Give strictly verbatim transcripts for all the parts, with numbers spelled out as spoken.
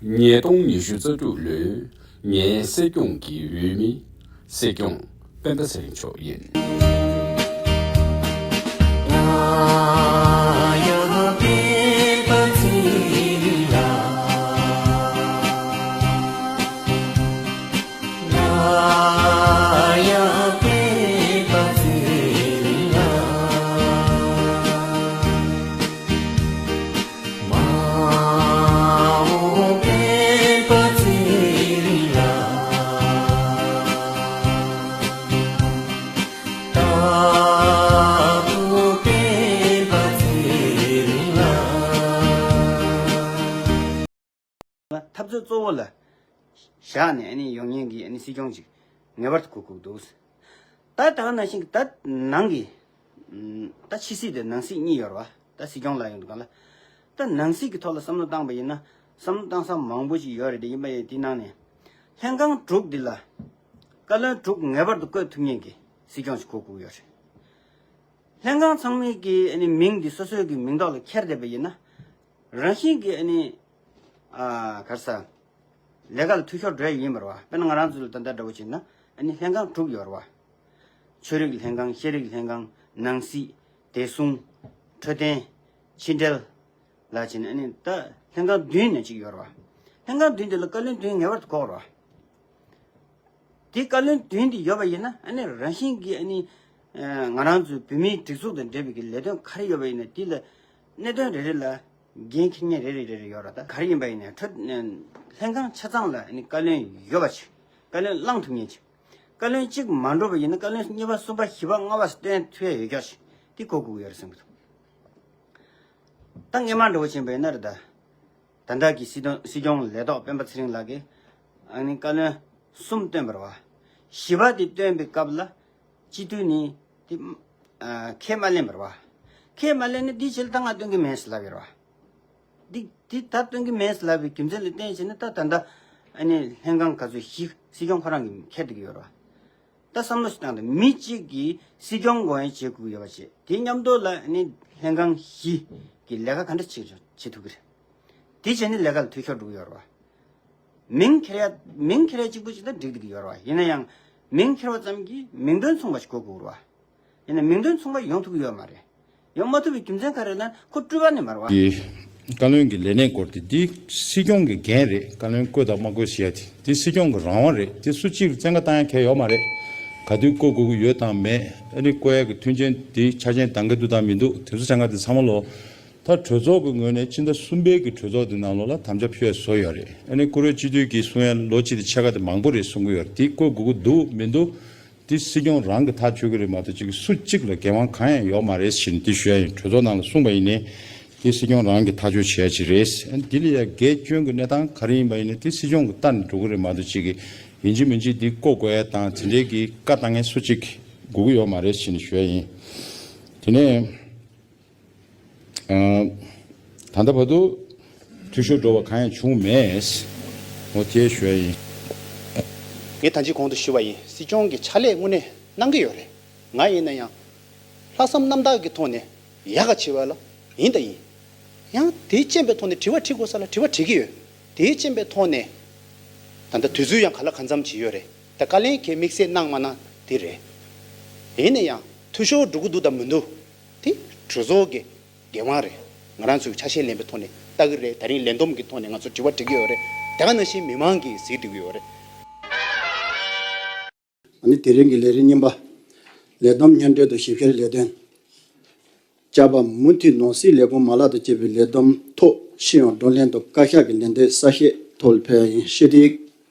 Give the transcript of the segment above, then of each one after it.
ཉིས་སྟོང་ཉི་ཤུ་རྩ་དྲུག་ལོའི་ངའི་སྲིད་སྐྱོང་གི་འོས་མི་སྲིད་སྐྱོང་སྤེན་པ་ཚེ་རིང་མཆོག་ཡིན། འཐབ་རྩོད་གཙོ་བོ་ལ་བཞག་ནས་ཨ་ནི་ཡོང་མཁན་གྱི་ཨ་ནི་སྲིད་སྐྱོང་ཅིག་ངེས་པར་དུ་དགོས་དགོས་འདུག་ད་ད་ག་ནང་བཞིན་གྱི་ད་ནང་གི་ད་ཕྱི་སྲིད་དེ་ནང་སྲིད་གཉིས་ཡོད་རེད་བ། ད་སྲིད་སྐྱོང་ལ་ཡོང་དུས་གང་ལ་ད་ནང་སྲིད་ཀྱི་ཐོག་ལ་བསམ་བློ་བཏང་པ་ཡིན་ན་བསམ་བློ་བཏང་ས་མང་པོ་ཞིག་ཡོད་རེད། དེ་ཡིན་པ་ཡིན་དེ་ནང་ནས་ལྷན་ཁང་དྲུག་འདི་ལ་བཀའ་བློན་དྲུག་ངེས་པར་དུ་བསྐོ་ཐུབ་མཁན་གྱི་སྲིད་སྐྱོང་ཞིག་དགོས་དགོས་ཡོད་རེད། ལྷན་ཁང་ཚང་མའི་གི་ཨ་ནི་མིང་འདི་སོ་སོའི་གི་མིང་ཐོག་ལ་འཁྱེར་བསྡད་པ་ཡིན་ན། རང་བཞིན་གྱི་ཨ་ནི་ཨ་ག་རེ་ཟ། ལས་ཀ་ལ་འཐུས་ཤོར་འགྲོ་ཡ་ཡིན་པ་རེད་བ། དཔེར་ན་ང་རང་ཚོ་ལ་ད་ལྟ་འདྲ་བོ་བྱས་ན་ཨ་ནི་ལྷན་ཁང་དྲུག་ཡོད་རེད་བ། ཆོས་རིག་ལྷན་ཁང་། ཤེས་རིག་ལྷན་ཁང་། ནང་སྲིད། བདེ་སྲུང་། འཕྲོད་བསྟེན། ཕྱི་འབྲེལ་ལ་བྱས་ན་ཨ་ནི་ད་ལྷན་ཁང་བདུན་ནས་གཅིག་ཡོད་རེད་བ། ལྷན་ཁང་བདུན་དེ་ལ་བཀའ་བློན་བདུན་ངེས་པར་དུ་དགོས་རེད་བ། དེ་བཀའ་བློན་བདུན་དེ་ཡོད་པ་ཡིན་ན་ཨ་ནི་རང་བཞིན་གྱིས་ཨ་ནི་ཨ་ང་རང་ཚོའི་བོད་མིའི་སྒྲིག་འཛུགས་དང་འབྲེལ་བའི་གི་ལས་དོན་ག་རེ་ཡོད་པ་ཡིན་ན་དེ་ལ་གནད་དོན་རེ་རེ་ལ་འགན་འཁྱེར་མཁན་རེ་རེ་རེ་རེ་ཡོད་རེད། ད་ག་རེ་ཡིན་པ་ཡིན་ནའི་ཁྲོད་ལྷན་ཁང་ཆ་ཚང་ལ་ཨ་ནི་བཀའ་བློན་ཡོད་པ་ཅིག་བཀའ་བློན་བླང་ཐུབ་མཁན་ཅིག་བཀའ་བློན་གཅིག་མ་འགྲོ་བ་ཡིན་ན་བཀའ་བློན་གཉིས་པ་གསུམ་པ་བཞི་པ་ལྔ་པ་བསྟེན་ཐུབ་ཡ་ཡོད་ཀྱོག་ཅིག་དེ་དགོས་དགོས་ཀྱི་ཡོད་རེད་བསམ་གྱི་འདུག་ད་སྔས་མ་འདྲ་བོ་ཕྱིན་པ་ཡིན་ན་རེད་ད། ད་ལྟ་གི་སྲིད་དོན་སྲིད་སྐྱོང་ལས་ཐོག་སྤེན་པ་ཚེ་རིང་ལགས་ཀྱིས་ཨ་ནི་བཀའ་བློན་གསུམ་བཏོན་པ་རེད་བ། བཞི་པ་དེ་བཏོན་པའི་སྐབས་ལ་སྤྱི་འཐུས་ནི་དེ་ཨ་ཁས་མ་ལེན་པ་རེད་བ། ཁས་མ་ལེན་ནི་འདི་ཕྱིར་ད་ང་སྟོན་གྱི་མེད་ཟེར་ལབ་ཡོད་རེད་བ། འདི་འདི་ད་སྟོན་གྱི་མེད་ཟེར་ལབ་པའི་རྒྱུ་མཚན་ལ་བརྟེན་བྱས་ནས་ད་ད་ལྟ་ཨ་ནི་ལྷན་ཁང་ག་ཚོད་བཞི་སྲིད་སྐྱོང་ཁོ་རང་གིས་འཁྱེར་བསྡད་ཀྱི་ཡོད་རེད་བ། ད་བསམ་བློ་ཞིག་བཏང་དང་། མི་གཅིག་གིས་སྲིད་སྐྱོང་འགོ་འོས་བྱེད་དགོས་ཀྱི་ཡོད་པ་བྱས། དེ་མཉམ་དུ་ལ་ནི་ལྷན་ཁང་བཞི་གི་ལས་ཀ་ག་འདྲ་བྱེད་བྱེད་ཐུབ་ཀྱི་རེད། དེ་བྱས་ནས་ལས་ཀ་ལ་འཐུས་ཤོར་འགྲོ་གི་ཡོད་རེད་བ། མིང་འཁྱེར་ཡ་མིང་འཁྱེར་ཡ་གཅིག་པུ་ཞིག་ད་འགྲིག་བསྡད་ཀྱི་ཡོད་རེད་བ། ཡིན་ན་ཡང་མིང་འཁྱེར་བ་ཙམ་གྱིས་མིང་དོན་མཚུངས་པ་ཞིག་དགོས་དགོས་རེད་བ། ཡིན་ན་མིང་དོན་མཚུངས་པ་ཡོང་ཐུབ་ཀྱི་ཡོད་མ་རེད། ཡོང་མ་ཐུབ་པའི་རྒྱུ་མཚན་ག་རེ་ལབ་ན་ཁོ་སྤྲུལ་པ་ནི་མ་རེད་བ། གི་བཀའ་བློན་གྱི་ལས་གནས་སྐོར་དེ་འདི་སྲིད་སྐྱོང་གི་འགན་རེད། བཀའ་བློན་བསྐོས་དང་མ་བསྐོས་ཟེར་ཡ་དེ་འདི་སྲིད་སྐྱོང་གི་རང་དབང་རེད། དེ་སུ་གཅིག་ལ་བཙན་བཀའ་བཏང་ཡ་གལ་ཡོད་མ་རེད། ག་དུས་བསྐོ་དགོས་ཀྱི་ཡོད་དང་མེད། ཨ་ནི་བསྐོ་ཡ་གི་མཐུན་རྐྱེན་དེ་ཆ་རྐྱེན་འདང་གི་འདུག་དང་མི་འདུག་དེ་ཚོ་ཆ་ཚང་དེ་ཚང་མ་ལོ། ད་གྲོས་ཚོགས་ཀྱི་ངོས་ནས་ཕྱི་ཟླ་གསུམ་པའི་གི་གྲོས་ཚོགས་དེ་ནང་ལོགས་ལ་དམ་བཅའ་ཕུལ་ཡ་བཟོ་ཡོད་རེད། ཨ་ནི་བཀུར་འོས་སྤྱི་འཐུས་ཀྱིས་གསུང་ཡ་ལོ་གཅིག་དང་ཕྱེད་ཀ་དེ་མང་པོ་རེད་གསུང་གི་ཡོད་རེད། དེ་བསྐོ་དགོས་ཀྱི་འདུག་མི་འདུག་འདི་སྲིད་སྐྱོང་རང་གིས་ཐག་གཅོད་ཀྱི་རེད་མ་གཏོགས་ཅིག་སུ་གཅིག་ལ་འགན་དབང་གང་ཡང་ཡོད་མ་རེད་ཟེར་ནས་འདི་ཞུ་ཡ་ཡིན། གྲོས་ཚོགས་ནང་ལ་གསུངས་པ་ཡིན་ནའི་འདི་སྲིད་སྐྱོང་རང་གིས་ཐག་གཅོད་བྱེད་ཡ་ཅིག་རེད། འདི་ལ་ཡ་འགལ་སྐྱོན་གྱི་གནས་སྟངས་ག་རེ་ཡིན་པ་ཡིན་ནའི་འདི་སྲིད་སྐྱོང་གི་ལྟ་ནས་འགྲོ་གི་རེད་མ་གཏོགས་ཅིག་གིས་ཡིན་གཅིག་མིན་གཅིག་འདི་བསྐོ་དགོས་ཡ་དང་དེ་འདྲའི་གི་བཀའ་བཏང་མཁན་སུ་གཅིག་དགོས་ཀྱི་ཡོད་མ་རེད་ཟེར་ནས་ཞུ་ཡ་ཡིན། དེ་ནས། ཨ། ད་ལྟ་བར་དུ་འཐུས་ཤོར་འགྲོ་བ་གང་ཡང་བྱུང་མེད། འོ་དེ་ཞུ་ཡ་ཡིན། ངས་ད་ཅི་གོང་དུ་ཞུས་པ་ཡིན། སྲིད་སྐྱོང་གི་ཕྱག་ལས་དངོས་གནས་གནང་གི་ཡོད་རེད། ང་ཡིན་ན་ཡང་ལྷག་བསམ་རྣམ་དག་གི་ཐོག་ནས་ཡག་ག་བྱེད་པ་ལ་ཡིན་ད་ཡིན། ཡང་དེའི་རྐྱེན་པའི་ཐོག་ནས་དྲི་བ་དྲི་དགོས་ས་ལ་དྲི་བ་དྲི་གི་ཡོད། དེའི་རྐྱེན་པའི་ཐོག་ནས་ད་ལྟ་དུས་ཚོད་ཡང་ག་ལ་གང་འཚམ་ཅིག་ཡོད་རེད། ད་བཀའ་ལན་གྱི་དམིགས་བསལ་གནང་མ་གནང་དེ་རེད། ཡིན་ན་ཡང་འཐུས་ཤོར་འགྲོ་གི་འདུག་དང་མི་འདུག་དེ་གྲོས་ཚོགས་ཀྱི་འགན་དབང་རེད། ང་རང་ཚོས་ཆ་ཤས་ལེན་པའི་ཐོག་ནས་ལྟ་གི་རེད། ད་རིང་ལས་བསྡོམས་ཀྱི་ཐོག་ནས་ང་ཚོ་དྲི་བ་འདྲི་གི་ཡོད་རེད། དེ་ག་ནང་བཞིན་མི་མང་གིས་གཟིགས་འགྲོ་གི་ཡོད་རེད། ཨ་ནི་དེ་རིང་གི་ལས་རིམ་གཉིས་པ། ལས་བསྡོམས་སྙན་སྒྲོན་དང་ཞིབ་བཤེར་ལས་དོན། བཅར་བ་མུ་མཐུད་ནང་སྲིད་ལས་ཁུངས་མ་ལག་དང་བཅས་པའི་ལས་བསྡོམས་ཐོག་སྤྱི་ཡོངས་བགྲོ་གླེང་དང་བཀའ་ཤག་གི་ལན་འདེབས་གསལ་བཤད་ཐོག་ལ་ཕེབས་ཡ་ཡིན། ཞུ་གཏུག་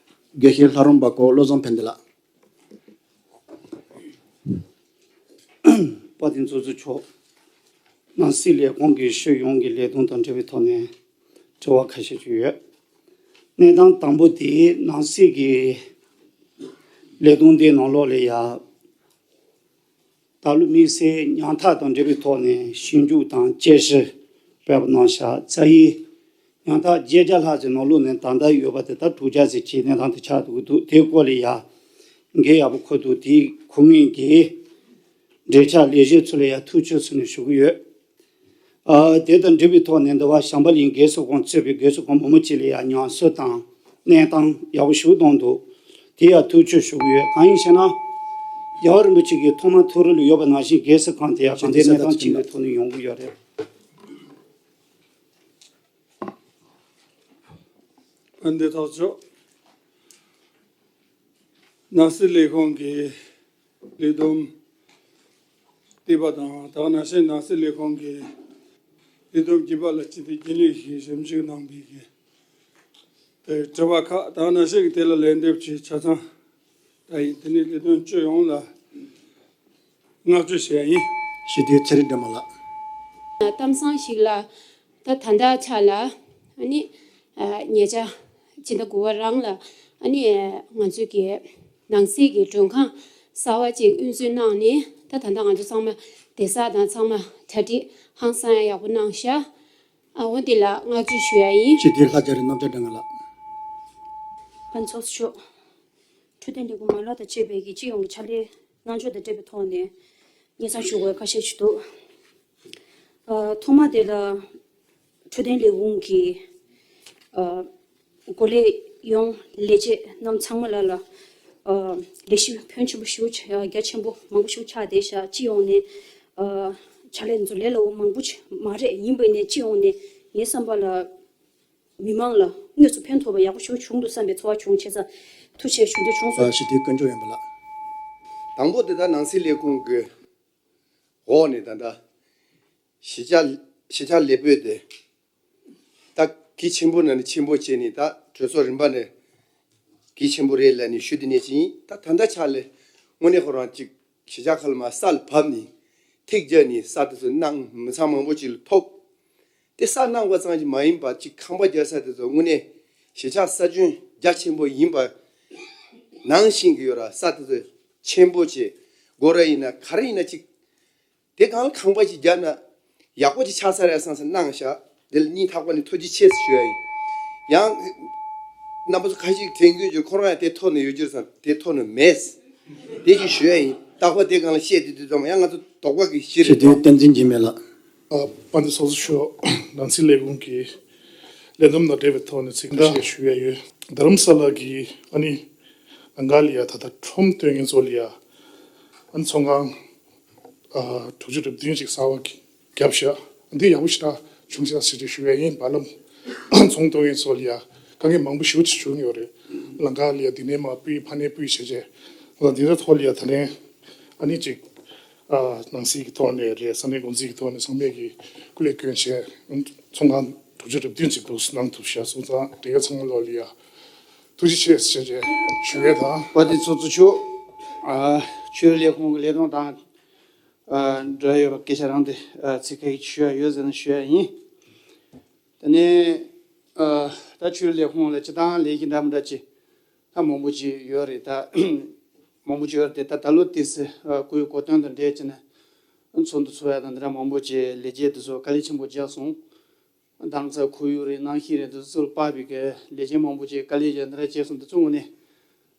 དགེ་བཤེས་ལྷ་རམས་པ་ཀོ་བློ་བཟང་ཕན་བདེ་ལགས། དཔལ་ལྡན་ཚོགས་གཙོ་མཆོག་ནང་སྲིད་ལས་ཁུངས་ཀྱི་ཕྱོགས་ཡོངས་ཀྱི་ལས་དོན་དང་འབྲེལ་བའི་ཐོག་ནས་དྲི་བ་ཁ་ཤས་ཅིག་ཡོད། གནས་སྟངས་དང་པོ་དེ་ནང་སྲིད་ཀྱི་ལས་དོན་དེའི་ནང་ལོགས་ལ་ཡ། ད་ལོ་དམིགས་བསལ་ཉམ་ཐག་དང་འབྲེལ་བའི་ཐོག་ནས་ཞིབ་འཇུག་དང་དཔྱད་གཞི་སྤེལ་བ་གནང་ཤག་རྩ་ཡི་ཉམ་ཐག་བརྒྱད་བརྒྱ་ལྷག་ཙམ་ནང་ལོགས་ནས་ད་ལྟ་ཡོད་པ་དེ་ད་དྲུག་བརྒྱ་ཙམ་གྱི་གནས་སྟངས་དེ་ཆགས་འདུག་གི་འདུག་དེའི་སྐོར་ལ་ཡ་འགན་ཡག་པོ་འཁུར་འདུག་དེའི་འཁུར་མཁན་གྱི་འབྲེལ་ཆགས་ལས་བྱེད་ཚོ་ལ་ཡ་ཐུགས་རྗེ་ཆེ་ཟེར་ནས་ཞུ་གི་ཡོད། ཨ། དེ་དང་འབྲེལ་བའི་ཐོག་ནས་འདི་བ་བྱམས་པ་གླིང་སྒེར་གསོ་ཁང་གཙོས་པའི་སྒེར་གསོ་ཁང་མང་པོ་ཅིག་ལ་ཡང་ཉམས་གསོ་དང་གནས་སྟངས་ཡག་པོ་ཞིག་གཏོང་འདུག་དེ་ཡང་ཐུགས་ཆེ་ཞུ་གི་ཡོད། གང་ཡིན་ཞེ་ན། རྒྱལ་བ་རིན་པོ་ཆེ་གིས་ཐོག་མར་ཐུགས་རེ་ལ་ཡོད་པ་ནང་བཞིན་སྒེར་གསོ་ཁང་དེ་ཡང་གང་ལྟར་གནས་སྟངས་གཅིག་གི་ཐོག་ནས་ཡོང་གི་ཡོད་རེད། ཕན་བདེ་ཐག་ཆོད། ནང་སྲིད་ལས་ཁུངས་ཀྱི་ལས་བསྡོམས་བལྟས་པ་དང་། ད་ག་ནང་བཞིན་ནང་སྲིད་ལས་ཁུངས་ཀྱི་ལས་བསྡོམས་བརྒྱད་པ་ལ་སྤྱི་འཐུས་རྒྱུན་ལས་ཀྱིས་ཞིབ་འཇུག་གནང་བའི་གི་དྲི་བ་ཁག་དང་། ནང་བཞིན་གྱི་དེ་ལ་ལན་འདེབས་ཀྱི་ཆ་ཚང་ད་ཡིན། དེ་ནས་ལས་དོན་སྤྱི་ཡོངས་ལ་བསྔགས་བརྗོད་བྱས་ཡིན། སྤྱི་འཐུས་ཚེ་རིང་སྒྲོལ་མ་ལགས། གཏམ་བཟང་ཞིག་ལ། ད་ད་ལྟ་ཆ་ལ་ཨ་ནི་ཉེ་ཆར་ཕྱི་ཟླ་དགུ་པ་རང་ལ་ཨ་ནི་ང་ཚོའི་གི་ནང་སྲིད་ཀྱི་མགྲོན་ཁང་གསར་པ་ཅིག་དབུ་འཛུགས་གནང་ནས། ད་ད་ལྟ་ང་ཚོ་ཚང་མ་བསྡད་ས་དང་ཚང་མ་གྲ་སྒྲིག་ཧང་སང་ཡག་པོ་གནང་ཤག་ཨ། འོ་འདི་ལ་བསྔགས་བརྗོད་ཞུ་ཡ་ཡིན། སྤྱི་འཐུས་ལྷ་རྒྱ་རི་རྣམ་རྒྱལ་སྒྲོལ་མ་ལགས། ཕུན་ཚོགས་ཤོག་འཕྲོད་བསྟེན་ལས་ཁུངས་མ་ལག་དང་བཅས་པའི་གི་སྤྱི་ཡོངས་ཀྱི་ཕྱག་ལས་གནང་ཕྱོགས་དང་འབྲེལ་བའི་ཐོག་ནས་སྙན་སེང་ཞུ་དགོས་ཁ་ཤས་ཤིག་འདུག་ཨ། ཐོག་མ་དེ་ལ་འཕྲོད་བསྟེན་ལས་ཁུངས་ཀྱི་ཨ་འགོ་ལས་ཡོངས་ལས་བྱེད་རྣམས་ཚང་མ་ལ་ལ་ཨ་ལས་གཞི་ཕོན་ཆེན་པོ་ཞེ་པོ་ཆགས། རྒྱ་ཆེན་པོ་མང་པོ་ཞེ་པོ་ཆགས་བསྡད་ཤག་སྤྱི་ཡོངས་ནས་ཨ་ཕྱག་ལས་འདི་ཚོ་ལས་སླ་པོ་མང་པོ་ཅིག་མ་རེད། ཡིན་པ་ནས་སྤྱི་ཡོངས་ནས་ངའི་བསམ་པ་ལ། མི་མང་ལ་དངོས་སུ་ཕན་ཐོགས་པ་ཡག་པོ་ཞིག་བྱུང་འདུག་བསམ་པའི་ཚོར་བ་བྱུང་། བྱས་ཙང་ཐུགས་རྗེ་ཆེ་ཞུ་འདོད་བྱུང་སོང་། ཨ། སྤྱི་འཐུས་དཀོན་མཆོག་ཡོན་པ་ལགས། དང་པོ་དེ་ད་ནང་སྲིད་ལས་ཁུངས་ཀྱི་འོག་ནས་ད་ལྟ་གཞིས་ཆགས་གཞིས་ཆགས་ལས་བྱེད་དེ་ད་གལ་ཆེན་པོ་ནང་ནས་ཆེན་པོ་བྱས་ནས། ད་གྲོས་ཚོགས་རིམ་པ་ནས་གལ་ཆེན་པོ་རེད་ལབ་ནས་ཞུ་དེ་ནས་ཅིག་ཡིན། ད་ད་ལྟ་ཆ་ལ་དངོས་གནས་ཁོ་རང་ཅིག་གཞིས་ཆགས་ཁག་ལ་མར་ས་ལ་བབས་ནས་ཐེག་རྒྱག་ནས་ས་དེ་ཚོ་གནང་མི་ཚང་མང་པོ་ཅིག་ལ་ཐོབ། དེ་ས་གནང་བ་ཙམ་ཞིག་མ་ཡིན་པ། ཅིག་ཁང་པ་རྒྱག་ས་དེ་ཚོ་དངོས་གནས་གཞིས་ཆགས་ས་ཁྱོན་རྒྱ་ཆེན་པོ་ཡིན་པ་ནང་བཞིན་གྱི་ཡོད་ར། ས་དེ་ཚོ་ཆེན་པོ་བྱས། སྒོ་ར་ཡིན་ན་ག་རེ་ཡིན་ན་ཅིག་དེ་སྒང་ལ་ཁང་པ་ཅིག་རྒྱག་ན་ཡག་པོ་ཅིག་ཆགས་ས་རེད་བསམ་བསམ་གནང་བཞག་དེ་ལ་སྙིང་ཐག་པ་ནས་ཐུགས་རྗེ་ཆེ་ཞུ་ཡ་ཡིན། ཡང་རྣམ་པ་ཚོ་ཁ་ཤས་དྲན་གྱི་ཡོད། ཁོ་རང་ཡང་དེ་ཐོག་ནས་ཡོད་རྒྱུ་རེད་བསམ། དེ་ཐོག་ནས་མེད། དེ་ཅིག་ཞུ་ཡ་ཡིན། རྟག་པར་དེ་སྒང་ལ་བཤད་དེ་དུས་ཙམ་ཡང་ང་ཚོ་དོགས་པ་གི་གཞི་རེད། སྤྱི་འཐུས་བསྟན་འཛིན་འཇིགས་མེད་ལགས། ཨ། དཔལ་ལྡན་ཚོགས་གཙོ་མཆོག་ནང་སྲིད་ལས་ཁུངས་ཀྱི་ལས་བསྡོམས་དང་འབྲེལ་བའི་ཐོག་ནས་ཚིག་འདི་ཞིག་ཞུ་ཡ་ཡོད། རྡ་རམ་ས་ལ་གི་ཨ་ནི་ལམ་ཁ་ལ་ཡ་ད་ལྟ་ཁྲོམ་སྟོན་མཁན་ཚོ་ལ་ཡ་ཨ་ནི་ཚོང་ཁང་ཨ་དྲུག་ཅུ་རེ་བདུན་ཅིག་གསར་པ་བརྒྱབ་ཤག་འདི་ཡག་པོ་ཞེ་དྲག་བྱུང་ཤག་ཟེར་ཏེ་ཞུ་ཡ་ཡིན། བར་ལམ་ཚོང་གཏོང་མཁན་ཚོ་ལ་ཡ་དཀའ་ངལ་མང་པོ་ཞེ་པོ་ཅིག་བྱུང་ཡོད་རེད། ལམ་ཁ་ལ་ཡ་འདི་ནས་མར་སྤུས་ཕར་ནས་སྤུས་བྱས་བྱས། འོ་འདི་འདྲ་ཐོག་ལ་ཡ་ད་ལན་ཨ་ནི་ཅིག་ཨ་ནང་སྲིད་ཀྱི་ཐོག་ནས་རེད། ས་གནས་འགོ་འཛིན་གྱི་ཐོག་ནས་ཚང་མས་ཀྱི་སྐུ་ལས་བསྐྱོན་བྱས་ཚོང་ཁང་དྲུག་ཅུ་རེ་བདུན་ཅིག་འདུག་སེ་གནང་ཐུབ་ཤག་སོང་ཙང་དེ་ག་ཚང་མ་ལོག་ལ་ཡ་ཐུགས་རྗེ་ཆེ་ཟེར་བྱས་ཞུ་ཡས་དང་། དཔལ་ལྡན་ཚོགས་གཙོ་མཆོག་ཨ་ཆོས་རིག་ལས་ཁུངས་ཀྱི་ལས་དོན་དང་ཨ་འབྲེལ་ཡོད་པ་སྐད་ཆ་རང་དེ་ཨ་ཚིག་ཁ་ཤས་ཞུ་ཡ་ཡོད་ཟེར་ན་ཞུ་ཡ་ཡིན། དེ་ནས་ཨ་ད་ཆོས་རིག་ལས་ཁུངས་ལ་སྤྱིར་བཏང་ལས་ཀྱི་འདྲ་མི་འདྲ་ཅིག་ད་མང་པོ་ཅིག་ཡོད་རེད། ད་མང་པོ་ཅིག་ཡོད་རེད་དེ། ད་ད་ལོ་དེ་སི་ཨ་སྐུའི་གོ་སྟོན་དང་འབྲེལ་བྱས་ནས་ཚོགས་འདུ་ཚོགས་ཡ་དང་འདི་འདྲ་མང་པོ་ཅིག་ལས་བྱེད་དེ་ཚོ་དཀའ་ལས་ཆེན་པོ་བརྒྱབ་སོང་། རྡ་རམ་ས་ལ་ཁོར་ཡུག་རེད། གནམ་གཤིས་རེད། འདི་ཚོ་ཚུར་དཔག་པའི་གི་ལས་བྱེད་མང་པོ་ཅིག་དཀའ་ལས་བརྒྱབ་འདི་འདྲ་བྱས་སོང་། འདི་ཚོ་དངོས་གནས་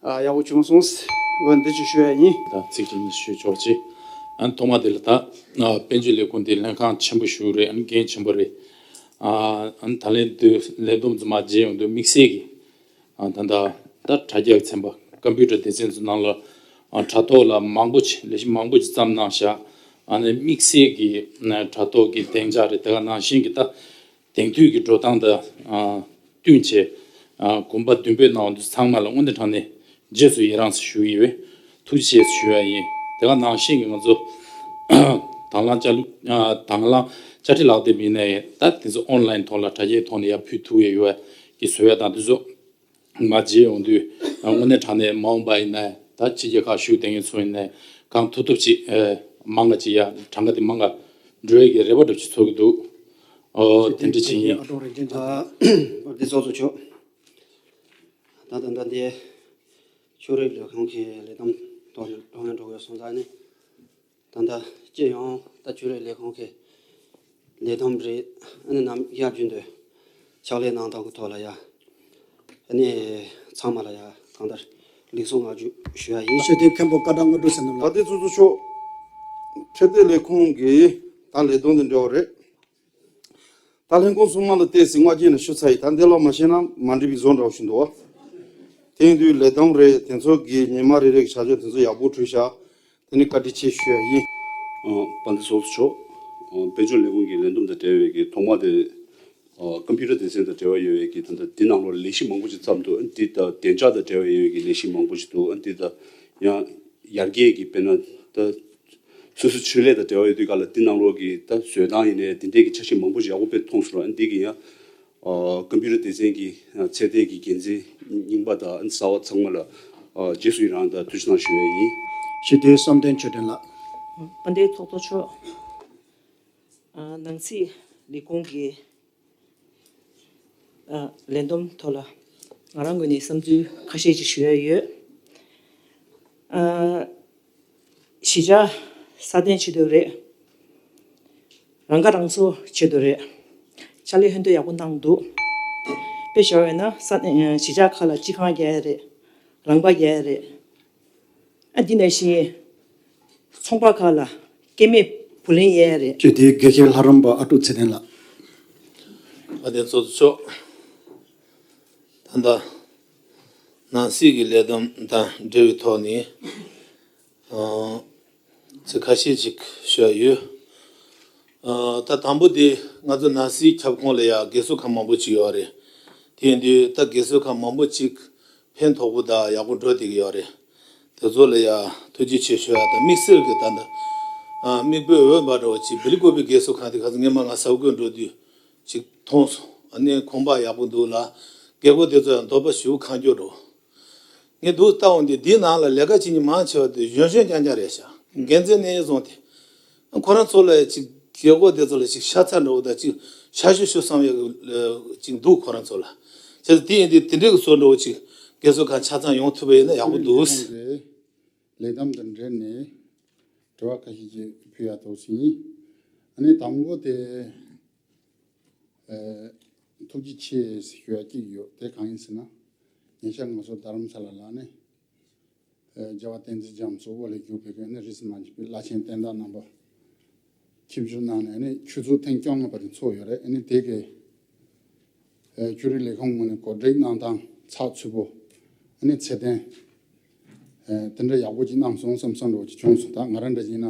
ཨ་ཡག་པོ་བྱུང་སོང་། འོ་འདི་ཅིག་ཞུ་ཡ་ཡིན། ད་ཚིག་གཅིག་གཉིས་ཞུ་ཆོག་ཅིག་ཨ་ཐོག་མ་དེ་ལ་ད་ཨ་དཔལ་འབྱོར་ལས་ཁུངས་དེ་ལྷན་ཁང་ཆེན་པོ་ཞིག་རེད། ཨ་འགན་ཆེན་པོ་རེད། ཨ་ཨ་ད་ལན་དུ་ལས་བསྡོམས་ཙམ་མ་བརྗེད་ཡོང་དུས་དམིགས་བསལ་གྱི་ཨ་ད་ད་ད་དྲ་རྒྱ་ཚན་པ་ཀམ་པུ་ཊར་སྡེ་ཚན་ཚོ་ནང་ལ་ཨ་དྲ་ཐོག་ལ་མང་པོ་ཅིག་ལས་གཞི་མང་པོ་ཅིག་བརྩམས་གནང་ཤག་ཨ་ནི་དམིགས་བསལ་གྱི་ཨ་དྲ་ཐོག་གི་སྡིངས་ཆ་རེད། དེ་ག་ནང་བཞིན་གྱི་ད་དེང་དུས་ཀྱི་འགྲོ་སྟངས་དང་ཨ་བསྟུན་བྱས་ཨ་གོམ་པ་མདུན་སྤོས་གནང་བ་འདི་ཚང་མ་ལ་དངོས་གནས་དྲང་གནས་རྗེས་སུ་ཡི་རངས་སུ་ཞུ་གི་ཡོད། ཐུགས་རྗེ་ཆེ་ཞུ་ཡ་ཡིན། དེ་ག་ནང་བཞིན་གྱི་ང་ཚོ་དང་བླངས་བཅའ་ལུ་ཨ་དང་བླངས་བཅའ་ཁྲིམས་ལག་དེབ་ཡིན་ནའི་ད་དེ་ཚོ་ཨོན་ལན་ཐོག་ལ་དྲ་རྒྱའི་ཐོག་ནས་ཡར་ཕུལ་ཐུབ་ཡས་ཡོད་ཀྱི་བཟོ་ཡ་དང་། དེ་ཚོ་མ་བརྗེད་ཡོང་དུས་དངོས་གནས་དྲང་གནས་མ་འོངས་པ་ཡིན་ནའི་ད་ཕྱི་རྒྱལ་ཁག་བཞུགས་བསྡད་མཁན་ཚོ་ཡིན་ནའི་གང་ཐུབ་ཐུབ་ཅིག་ཨ་མང་ག་ཅིག་ཡ་གྲངས་ཀ་དེ་མང་ག་འགྲོ་ཡས་ཀྱི་རེ་བ་འདྲ་ཅིག་ཚོར་གྱི་འདུག་ཨོ་དེ་འདྲ་ཅིག་ཡིན། ཨ་ཨ་འདི་ཚོགས་གཙོ་མཆོག་ད་ད་ལྟ་འདི་ཆོས་རིག་ལས་ཁུངས་ཀྱི་ལས་བསྡོམས་ཐོག་ནས་ཐོག་ནས་འགྲོ་དགོས་སོང་ཙང་ནི། ད་ལྟ་སྤྱི་ཡོངས་ད་ཆོས་རིག་ལས་ཁུངས་ཀྱི་ལས་བསྡོམས་རེད། ཨ་ནི་ནམ་ཡར་རྒྱུན་དུ་ཕྱག་ལས་གནང་སྟངས་ཀྱི་ཐོག་ལ་ཡ་ཨ་ནི་ཚང་མ་ལ་ཡ་གང་ལྟར་ལེགས་སོ་བསྔགས་བརྗོད་ཞུ་ཡ་ཡིན། ཤེས་ལྡན་མཁན་པོ་བཀའ་དྲིན་དངོས་གྲུབ་ཟེར་ནམ་ལགས། ད་ལྟའི་ཚོགས་གཙོ་མཆོག་ཁྲལ་དོན་ལས་ཁུངས་ཀྱི་ད་ལས་དོན་དེ་འབྲེལ་བ་རེད། ད་ལྷན་ཁང་ཚང་མ་ལ་བལྟས་ཟིན་བ་ཅན་ནས་ཞུ་ཚར་ཡིན། ད་འདི་ལ་མ་ཤེས་ན་མ་འགྲིག་པའི་བཟོ་འདྲ་བོ་ཞིག་འདུག་བ། དེ་ཡིན་དུས་ལས་བསྡོམས་རེད། དེ་ཚོ་གི་ཉི་མ་རེ་རེ་གི་བྱ་སྤྱོད་དེ་ཚོ་ཡག་པོ་བྲིས་ཤག་དེ་ནི་བཀའ་དྲིན་ཆེ་ཞུ་ཡ་ཡིན། ཨ། དཔལ་ལྡན་ཚོགས་གཙོ་མཆོག་ཨ། དཔལ་འབྱོར་ལས་ཁུངས་ཀྱི་ལས་བསྡོམས་དང་འབྲེལ་བའི་གི་ཐོག་མ་དེ། ཨ། ཀམ་པུ་ཊར་སྡེ་ཚན་དང་འབྲེལ་བ་ཡོད་པའི་གི་ད་ལྟ་དེ་ནང་ལོགས་ལས་གཞི་མང་པོ་ཞིག་བརྩམས་འདུག་ཨ་ནི་དེ་དང་བདེ་འཇགས་དང་འབྲེལ་བ་ཡོད་པའི་གི་ལས་གཞི་མང་པོ་ཞིག་འདུག་ཨ་ནི་དེ་དང་ཡང་ཡར་རྒྱས་ཀྱི་དཔེར་ན་ད། སོ་སོའི་ཆོས་ལས་དང་འབྲེལ་བ་ཡོད་དུས་ག་ལ་འདི་ནང་ལོགས་ཀྱི་ད་བཟོ་སྟངས་ཡིན་ནའི་དེ་འདྲའི་གི་འཆར་གཞི་མང་པོ་ཞིག་ཡག་པོ་དཔེ་མཐོང་སོང་། ཨ་འདི་གི་ཡང་ཨ་ཀམ་པུ་ཊར་སྡེ་ཚན་གྱི་ཨ་ཚད་ལྡན་གྱི་འགན་འཛིན་རྙིང་པ་དང་ཨ་གསར་བ་ཚང་མ་ལ་ཨ་རྗེས་སུ་ཡི་རང་དང་ཐུགས་རྗེ་གནང་ཞུ་ཡས་ཡིན། སྤྱི་འཐུས་བསམ་གཏན་ཆོས་སྒྲོན་ལགས། དཔལ་ལྡན་ཚོགས་གཙོ་མཆོག་ཨ་ནང་སྲིད་ལས་ཁུངས་ཀྱི་ཨ་ལས་བསྡོམས་ཐོག་ལ་ང་རང་ངོས་ནས་བསམ་ཚུལ་ཁ་ཤས་ཅིག་ཞུ་ཡ་ཡོད། ཨ་གཞིས་ཆགས་སྲ་བརྟན་ཆེད་དུ་རེད། རང་ཁ་རང་གསོ་ཆེད་དུ་རེད། ཕྱག་ལས་ཧན་ཏོ་ཡག་པོ་གནང་འདུག་དཔེ་བཞག་ཡོད་ན་ས་གཞིས་ཆགས་ཁག་ལ་སྤྱི་ཁང་རྒྱག་ཡ་རེད། རང་པ་རྒྱག་ཡ་རེད། ཨ་འདི་ནང་བཞིན་ཚོང་པ་ཁག་ལ་སྐྱེད་མེད་བུ་ལོན་གཡར་ཡ་རེད། སྤྱི་འཐུས་དགེ་བཤེས་ལྷ་རམས་པ་ཨ་ཀྲུག་ཚེ་བརྟན་ལགས། ཨ་དེ་ཚོ་ཚོ་ད་ལྟ་ནང་སྲིད་ཀྱི་ལས་བསྡོམས་དང་འབྲེལ་བའི་ཐོག་ནས་ཨ་ཚིག་ཁ་ཤས་ཅིག་ཞུ་ཡ་ཡོད། ཨ་ད་དང་པོ་དེ་ང་ཚོ་ནང་སྲིད་ཁྱབ་ཁོངས་ལ་ཡ་རྒས་གསོ་ཁང་མང་པོ་ཅིག་ཡོད་རེད། དེ་ཡིན་དུས་ད་རྒས་གསོ་ཁང་མང་པོ་ཅིག་ཕན་ཐོགས་པོ་དང་ཡག་པོ་འགྲོ་བསྡད་ཀྱི་ཡོད་རེད། དེ་ཚོ་ལ་ཡ་ཐུགས་རྗེ་ཆེ་ཞུ་ཡ་དང་དམིགས་བསལ་གྱི་ད་ལྟ་ཨ་མིག་དཔེ་འོད་འབར་འདྲ་བོ་ཅིག་བི་ལི་ཀོ་པི་རྒས་གསོ་ཁང་དེ་ག་ཚོད་སྔོན་མ་ང་ཟ་ཁུ་འགྲོ་དུས་ཅིག་མཐོང་སོང་། ཨ་ནི་གོམ་པ་ཡག་པོ་འདུག་ལ། རྒད་པོ་དེ་ཚོ་ཡང་འདོད་པ་ཞེ་པོ་ཁེངས་སྐྱུང་འགྲོ། ངས་འདུག་ལྟ་འོང་དུས་འདིའི་ནང་ལ་ལས་ཀ་བྱེད་མཁན་མང་ཆེ་བ་དེ་གཞོན་གཞོན་རྐྱང་རྐྱང་རེད་ཤག་འགན་འཛིན་ནས་བཟུང་སྟེ། ཁོ་རང་ཚོ་ལ་ཅིག་རྒད་པོ་དེ་ཚོ་ལ་ཅིག་ཤ་ཚ་འདྲ་བོ་དང་ཅིག་ཤ་ཞུ་ཞུ་བསམ་ཡག་གི་ཅིག་འདུག་ཁོ་རང་ཚོ་ལ། བྱས་ཙང་དེ་ཡིན་དུས་དེ་འདྲའི་གི་བཟོ་འདྲ་བོ་ཅིག་རྒས་གསོ་ཁང་ཆ་ཚང་ཡོང་ཐུབ་པ་ཡིན་ན་ཡག་པོ་འདུག་ལས་བསྡོམས་དང་འབྲེལ་ནས་དྲི་བ་ཁ་ཤས་ཅིག་ཕུལ་ཡག་འདུག་ཟིན། ཨ་ནི་དང་པོ་དེ། ཨ་ཐུགས་རྗེ་ཆེ་ཞུ་ཡ་གཅིག་ཡོད། དེ་གང་ཡིན་ཟེར་ན། ཉེ་ཆར་ང་ཚོ་རྡ་རམ་ས་ལ་ལ་ནི་ཨ་རྒྱལ་བ་བསྟན་འཛིན་རྒྱ་མཚོ་དབུ་ལ་བཞུགས་པའི་གི་ནི་རིས་སུ་མ་ཆད་པའི་བླ་ཆེན་བསྟན་བདག་རྣམ་པ་ཆིབས་བསྒྱུར་གནང་ནས་ནི་ཆུ་ཚོད་ཐེངས་བཅོ་ལྔ་པ་དེ་ཚོགས་ཡོད་རེད། ཨ་ནི་དེ་གི་ཨ་ཆོས་རིག་ལས་ཁུངས་ངོས་ནས་གོ་སྒྲིག་གནང་སྟངས་ཚགས་ཚུད་པོ། ཨ་ནི་ཚད་ལྡན། ཨ་དེ་འདྲ་ཡག་པོ་ཅིག་གནང་སོང་བསམ་བསམ་འདྲ་བོ་ཅིག་བྱུང་སོང་། ད་ང་རང་འདྲ་ཅིག་ཡིན་ན།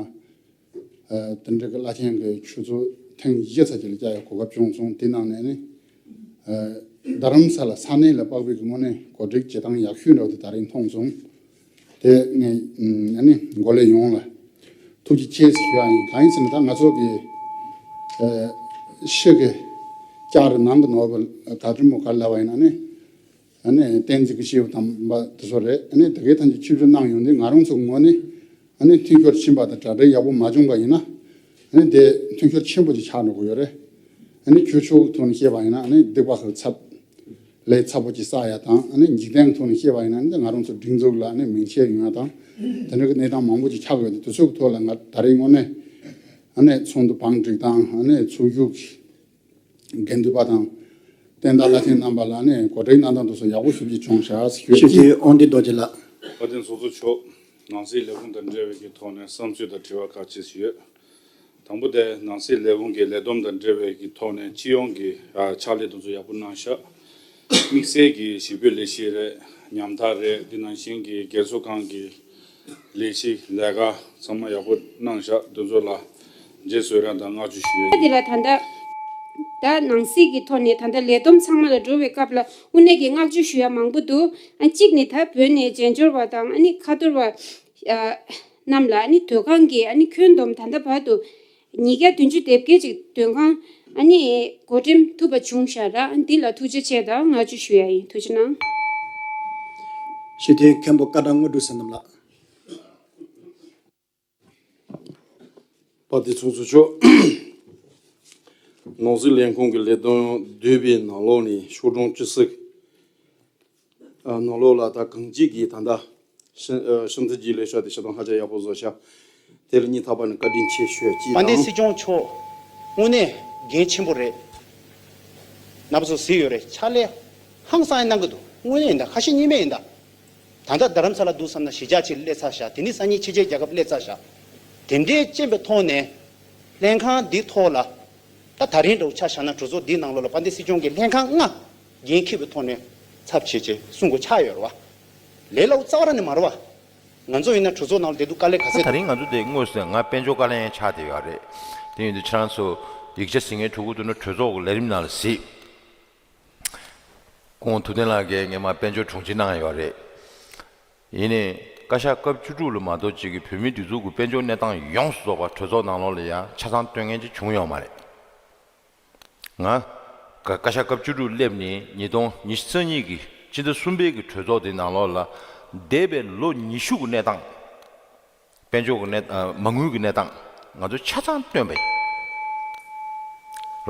ཨ་དེ་འདྲ་གི་བླ་ཆེན་གྱི་ཆུ་ཚོད་ཐེངས་བཞི་ཙམ་ཅིག་ལ་བཅར་ཡག་གོ་སྐབས་བྱུང་སོང་། དེ་ནང་ནས་ནི། ཨ་རྡ་རམ་ས་ལ་ས་གནས་ལ་དཔག་པའི་གི་ངོས་ནས་གོ་སྒྲིག་བྱེད་སྟངས་ཡག་ཤོས་འདྲ་བོ་དེ་ད་རིང་མཐོང་སོང་། དེ་ངས་ཨ་ནི་འགོ་ལས་ཡོངས་ལ་ཐུགས་རྗེ་ཆེ་ཞུ་ཡ་ཡིན། གང་ཡིན་ཟེར་ན་ད་ང་ཚོ་གི་ཨ་ཤི་གི་ལྕགས་རི་ནང་གི་ནོར་བུ་ག་དྲི་མོ་ག་ལབ་པ་ཡིན་ན་ནི། ཨ་ནི་བསྟན་འཛིན་གྱི་སྐྱེས་བུ་དམ་པ་དེ་ཚོ་རེད། ཨ་ནི་དེ་གའི་ཐམས་ཅད་ཆིབས་བསྒྱུར་གནང་ཡོང་དུས་ང་རང་ཚོ་ངོས་ནས་ཨ་ནི་མཐུན་འགྱུར་ཕྱིན་པ་དང་གྲ་སྒྲིག་ཡག་པོ་མ་བྱུང་པ་ཡིན་ན་ཨ་ནི་དེ་མཐུན་འགྱུར་ཆེན་པོ་ཅིག་ཆགས་འགྲོ་གི་ཡོད་རེད། ཨ་ནི་ཁྱོད་ཆོས་ཀྱི་ཐོག་ནས་བཤད་པ་ཡིན་ན་ཨ་ནི་སྡིག་པ་ཧུར་ཚབ་ལས་ཚབས་པོ་ཅིག་བསགས་ཡ་དང་ཨ་ནི་འཇིག་རྟེན་ཐོག་ནས་བཤད་པ་ཡིན་ན་ཨ་ནི་ང་རང་ཚོ་སྒྲིག་འཛུགས་ལ་ཨ་ནི་མིང་ཆད་ཡོང་ཡ་དང་དེ་འདྲ་གི་གནས་སྟངས་མང་པོ་ཅིག་ཆགས་ཡོད་དུས་དེ་ཚོ་གི་ཐོག་ལ་ང་ད་རེས་དངོས་གནས་ཨ་ནི་ཚོགས་འདུ་བང་སྒྲིག་དང་ཨ་ནི་ཚོགས་བཞུགས་ཀྱི་དགེ་འདུན་པ་དང་བསྟན་བདག་བླ་ཆེན་རྣམ་པ་ལ་ནི་གོ་སྒྲིག་གནང་སྟངས་དེ་ཚོ་ཡག་པོ་ཞེ་པོ་ཅིག་བྱུང་ཤག་ཞུ་ཞུ་རྒྱུ། རྒྱུའི་དབང་འདུས་རྡོ་རྗེ་ལགས། དཔལ་ལྡན་ཚོགས་གཙོ་མཆོག་ནང་སྲིད་ལས་ཁུངས་དང་འབྲེལ་བའི་གི་ཐོག་ནས་བསམ་ཚུལ་དང་དྲི་བ་ཁག་ཅིག་ཡོད། དང་པོ་དེ་ནང་སྲིད་ལས་ཁུངས་ཀྱི་ལས་བསྡོམས་དང་འབྲེལ་བའི་གི་ཐོག་ནས་སྤྱི་ཡོངས་ཀྱི་ཨ་ཕྱག་ལས་དེ་ཚོ་ཡག་པོ་གནང་ཤག་དམིགས་བསལ་གྱི་ཞི་བའི་ལས་གཞི་རེད། ཉམ་ཐག་རེད། འདི་ནང་བཞིན་གྱི་རྒས་གསོ་ཁང་གི་ལས་གཞི་ལས་ཀ་ཚང་མ་ཡག་པོ་གནང་ཤག་འདི་ཚོ་ལ་རྗེས་སུ་ཡི་རང་དང་བསྔགས་བརྗོད་ཞུ་ཡ་ཡིན། འདི་ལ་ད་ལྟ་ད་ནང་སྲིད་ཀྱི་ཐོག་ནས་ད་ལྟ་ལས་བསྡོམས་ཚང་མ་ལ་འགྲོ་བའི་སྐབས་ལ་དངོས་གནས་ཀྱི་བསྔགས་བརྗོད་ཞུ་ཡ་མང་པོ་འདུག་ཨ་གཅིག་ནི་ད་བོད་ནས་རྒྱན་འབྱོར་བ་དང་ཨ་ནི་ཁ་ཐོར་བ་ཨ་རྣམས་ལ་ཨ་ནི་སྡོད་ཁང་གི་ཨ་ནི་ཁྱོན་བསྡོམས་ད་ལྟ་བར་དུ་ཉིས་བརྒྱ་བདུན་ཅུ་དེ་བརྒྱད་ཅིག་སྡོད་ཁང་ཨ་ནི་བགོ་འགྲེམས་ཐུབ་པ་བྱུང་ཤག་ར། ཨ་འདི་ལ་ཐུགས་རྗེ་ཆེ་དང་བསྔགས་བརྗོད་ཞུ་ཡ་ཡིན། ཐུགས་རྗེ་གནང་། སྤྱི་འཐུས་མཁན་པོ་ཀ་ཏ་དངོས་གྲུབ་བསོད་ནམས་ལགས། དཔལ་ལྡན་ཚོགས་གཙོ་མཆོག་ནང་སྲིད་ལས་ཁུངས་ཀྱི་ལས་དོན་བསྡུས་པའི་ནང་ལོགས་ནས་ཤོག་གྲངས་བཅུ་གསུམ། ཨ་ནང་ལོགས་ལ་ད་གང་ཅི་གིས་ད་ལྟ་ཤིན་ཨ་ཤིན་ཏུ་རྗེས་ལས་ཤོག་དེ་ཤ་སྟག་ཧ་ཅང་ཡག་པོ་བཟོ་ཤག་དེ་ལ་སྙིང་ཐག་པ་ནས་བཀའ་དྲིན་ཆེ་ཞུ་ཡ་གཅིག་དཔལ་ལྡན་དང་། སྲིད་སྐྱོང་མཆོག་དངོས་གནས་འགན་ཆེན་པོ་རེད། རྣམ་པ་ཚོ་གཟིགས་ཡོད་རེད། ཕྱག་ལས་ཧང་སང་གནང་གི་འདུག་དངོས་གནས་ཡིན་ད། ཁ་ཞེ་གཉིས་མེད་ཡིན་ད། ད་ལྟ་རྡ་རམ་ས་ལ་འདུག་བསམ་ན་གཞིས་ཆགས་ཅིག་སླེབས་ཚར་ཤག་དེ་ནི་སང་ཉིན་ཕྱི་རྒྱལ་རྒྱལ་ཁབ་སླེབས་ཚར་ཤག་དེ་འདྲའི་རྐྱེན་པའི་ཐོག་ནས་ལྷན་ཁང་འདི་ཐོག་ལ་ ད་ད་རིང་འདྲ་བོ་ཆ་བཞག་ན་གྲོས་ཚོགས་འདིའི་ནང་ལོགས་ལ་དཔལ་ལྡན་སྲིད་སྐྱོང་གིས་ལྷན་ཁང་ལྔ་འགན་འཁྱེར་བའི་ཐོག་ནས་ཚབ་བྱེད་ཅེས་གསུང་དགོས་ཆགས་ཡོད་རེད་བ། ལས་སླ་བོ་རྩ་བ་རང་ནས་མ་རེད་བ། ང་ཚོ་ཡིན་ན་གྲོས་ཚོགས་ནང་ལ་བསྡད་དུས་དཀའ་ལས་ག་ཚད། ད་རིང་ང་ཚོ་འདི་དངོས་སུ་ང་དཔལ་འབྱོར་བཀའ་བློན་ཆགས་བསྡད་ཡོད་རེད། དེ་ཡིན་དུས་ཁྱེད་རང་ཚོ་ཡིག་ཆ་གཟིགས་མཁན་ཕྲུ་གུ་འདུག་ན་གྲོས་ཚོགས་ཀྱི་ལས་རིམ་ནང་ལ་གཟིགས། སྐུ་ངོ་ཐུབ་བསྟན་ལགས་ཀྱིས་སྔོན་མ་དཔལ་འབྱོར་དྲུང་ཆེ་གནང་ཡོད་རེད། ཡིན་ནའི་བཀའ་ཤག་སྐབས་བཅུ་དྲུག་ལ་མ་གཏོགས་གཅིག་གིས་བོད་མིའི་སྒྲིག་འཛུགས་ཀྱི་དཔལ་འབྱོར་གནས་སྟངས་ཡོངས་སུ་རྫོགས་པ་གྲོས་ཚོགས་ནང་ལོགས་ལ་ཡང་ཆ་ཚང་སྟོན་མཁན་ཅིག་བྱུང་ཡོད་མ་རེད། ང་། བཀའ་བཀའ་ཤག་སྐབས་བཅུ་དྲུག་སླེབས་ནས་ཉིས་སྟོང་ཉི་ཤུ་རྩ་གཉིས་ཀྱི་སྤྱི་ཟླ་གསུམ་པའི་གི་གྲོས་ཚོགས་དེ་ནང་ལོགས་ལ་འདས་པའི་ལོ་ཉི་ཤུ་གི་གནས་སྟངས། དཔལ་འབྱོར་གྱི་གནས་ཨ། མ་དངུལ་གྱི་གནས་སྟངས་ང་ཚོ་ཆ་ཚང་སྟོན་པ་ཡིན།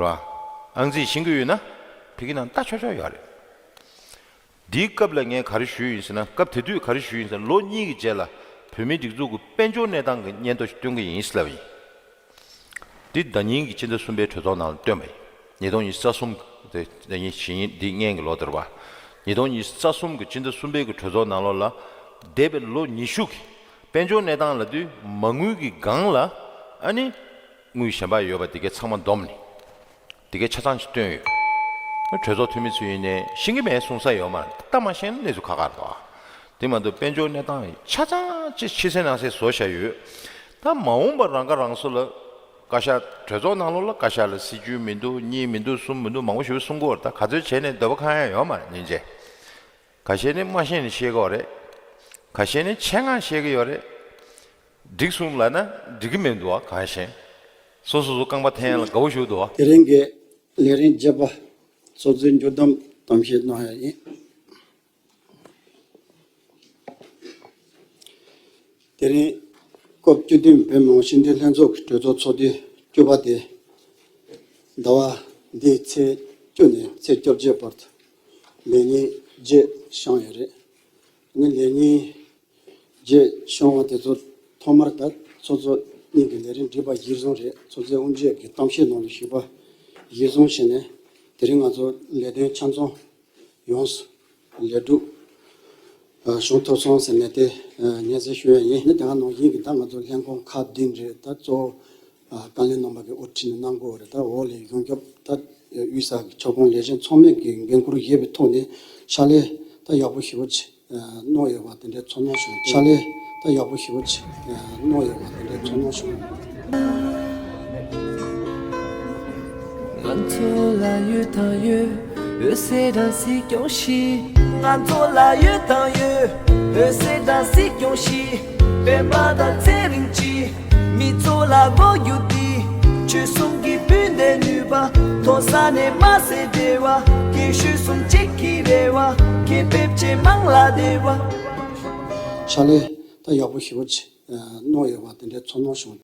རེད་བ། ཨང་རྩིས་ཤེས་ཀྱི་ཡོད་ན་ཕ་གི་ནང་ལྟ་ཆོག་ཆོག་ཡོད་རེད། འདིའི་སྐབས་ལ་ངས་ག་རེ་ཞུས་ཡིན་ཟེར་ན། སྐབས་དེ་དུས་ག་རེ་ཞུས་ཡིན་ཟེར་ན། ལོ་གཉིས་ཀྱི་རྗེས་ལ་བོད་མིའི་སྒྲིག་འཛུགས་ཀྱི་དཔལ་འབྱོར་གནས་སྟངས་ཀྱི་སྙན་ཐོ་ཞིག་སྟོན་གྱི་ཡིན་ཟེར་ལབ་ཡིན། འདི་ཟླ་ཉིན་གྱི་སྤྱི་ཟླ་གསུམ་པའི་གྲོས་ཚོགས་ནང་ལ་བཏོན་པ་ཡིན། ཉིས་སྟོང་ཉི་ཤུ་རྩ་གསུམ་དེ་ཟླ་ཉིན་གཞེས་ཉིན་འདི་སྔོན་གྱི་ལོ་དེ་རེད་བ། ཉིས་སྟོང་ཉི་ཤུ་རྩ་གསུམ་གྱི་སྤྱི་ཟླ་གསུམ་པའི་གི་གྲོས་ཚོགས་ནང་ལོགས་ལ་འདས་པའི་ལོ་ཉི་ཤུ་གི་དཔལ་འབྱོར་གནས་སྟངས་ལབ་དུས་མ་དངུལ་གྱི་སྒང་ལ་ཨ་ནི་དངུལ་གཞན་པ་ཡོད་པ་དེ་གའི་ཚང་མ་བསྡོམས་ནས། དེ་གའི་ཆ་ཚང་ཞིག་བཏོན་ཡོད། གྲོས་ཚོགས་འཐུས་མི་ཚོས་ཡིན་ནའི་ཤེས་ཀྱི་མེད་གསུང་ས་ཡོད་མ་རེད། ད་མ་ཤེས་ན་གནས་ཚུལ་ཁག་ཁག་རེད་དོ། དེ་མ་གཏོགས་དཔལ་འབྱོར་གནས་སྟངས་ཆ་ཚང་ཅིག་ཕྱི་གསལ་ནང་གསལ་བཟོ་བཞག་ཡོད། ད་མ་འོངས་པར་རང་ཁ་རང་གསོ་ལ་བཀའ་ཤག་གྲོས་ཚོགས་ནང་ལོགས་ལ་བཀའ་ཤག་ལ་སྲིད་ཇུས་མི་འདུག་གཉིས་མི་འདུག་གསུམ་མི་འདུག་མང་པོ་ཞིག་གསུང་གི་ཡོད་རེད། ད་ག་ཚོད་བྱས་ནས་འདོད་པ་ཁེངས་ཡ་ཡོད་མ་རེད་སྙིང་རྗེ། ཁ་ཤས་ནི་མ་ཤེས་ནས་བཤད་ཀྱི་ཡོད་རེད། ཁ་ཤས་ནི་ཆེད་མངགས་བཤད་ཀྱི་ཡོད་རེད། འགྲིག་སོང་ལབ་ན་འགྲིག་གི་མི་འདུག་བ། གང་ཤེས། སོ་སོ་སོ་རྐང་པ་འཐེན་ཡ་ལ་དགའ་བོ་ཞིག་འདུག་བ། དེ་རིང་གི་ལས་རིམ་བརྒྱད་པ་ཚོགས་གཙོའི་མཇུག་བསྡོམས་གཏམ་བཤད་གནང་ཡ་ཡིན། དེ་རིང་སྐབས་བཅུ་བདུན་བོད་མི་མང་སྤྱི་འཐུས་ལྷན་ཚོགས་ཀྱི་གྲོས་ཚོགས་ཚོགས་དུས་བཅུ་པ་དེ་ཟླ་བ་འདིའི་ཚེས་བཅུ་ནས་ཚེས་བཅོ་བརྒྱད་བར་དུ་ལས་ཉིན་བརྒྱད་བཞག་ཡོད་རེད། ངས་ལས་ཉིན་བརྒྱད་བྱུང་བ་དེ་ཚོ་ཐོག་མར་ད་ཚོགས་གཙོ་གཉིས་ཀྱི་ལས་རིམ་སྒྲིག་པ་གཞིར་བཟུང་རེད། ཚོགས་གཙོས་དབུ་འབྱེད་ཀྱི་གཏམ་བཤད་ནང་ལ་ཞུས་པ་གཞིར་བཟུང་བྱས་ནས་དེ་རིང་ང་ཚོ་ལས་དོན་ཆ་ཚང་ཡོངས་སུ་ལས་གྲུབ་བྱུང་ཐུབ་སོང་ཟེར་ནས་དེ་སྙན་སེང་ཞུ་ཡ་ཡིན། དེ་ག་ནང་བཞིན་གྱི་ད་ང་ཚོ་ལྷན་ཁང་ཁག་བདུན་རེད། ད་གཙོ་བོ་བཀའ་བློན་རྣམ་པ་གིས་དབུ་ཁྲིད་ནས་གནང་དགོས་རེད། ད་འོག་ལ་ཡོངས་ཁྱབ་ད་དབུས་ས་ཁྱབ་ཁོངས་ལས་བྱེད་ཚང་མས་ཀྱི་འགན་ཁུར་བཞེས་པའི་ཐོག་ནས་ཕྱག་ལས་ད་ཡག་པོ་ཞེ་པོ་ཅིག་གནང་ཡོད་པ་དེ་འདྲའི་ཚོར་སྣང་བྱུང་། ཕྱག་ལས་ད་ཡག་པོ་ཞེ་པོ་ཅིག་གནང་ཡོད་པ་དེ་འདྲའི་ཚོར་སྣང་བྱུང་། ང་ཚོ་ལ་ཡོད་དང་ཡོད། འོད་ཟེར་རང་སྲིད་སྐྱོང་ཞིག་ང་ཚོ་ལ་ཡོད་དང་ཡོད། འོད་ཟེར་རང་སྲིད་སྐྱོང་ཞིག་སྤེན་པ་དང་ཚེ་རིང་གཅིག་མི་ཚོ་ལ་མགོ་རྒྱུག་དེ། ཆོལ་གསུམ་གྱི་སྤུན་ཟླའི་ནུས་པ། མཐོ་ས་ནས་དམའ་སའི་འབྲེལ་བ། རྒན་གཞོན་གསུམ་གཅིག་གི་རེ་བ། མཁས་པའི་ཆེད་མང་ལ་བདེ་བ། ཕྱག་ལས་ད་ཡག་པོ་ཞེ་པོ་ཅིག་གནང་ཡོད་པ་དེ་འདྲའི་ཚོར་སྣང་བྱུང་།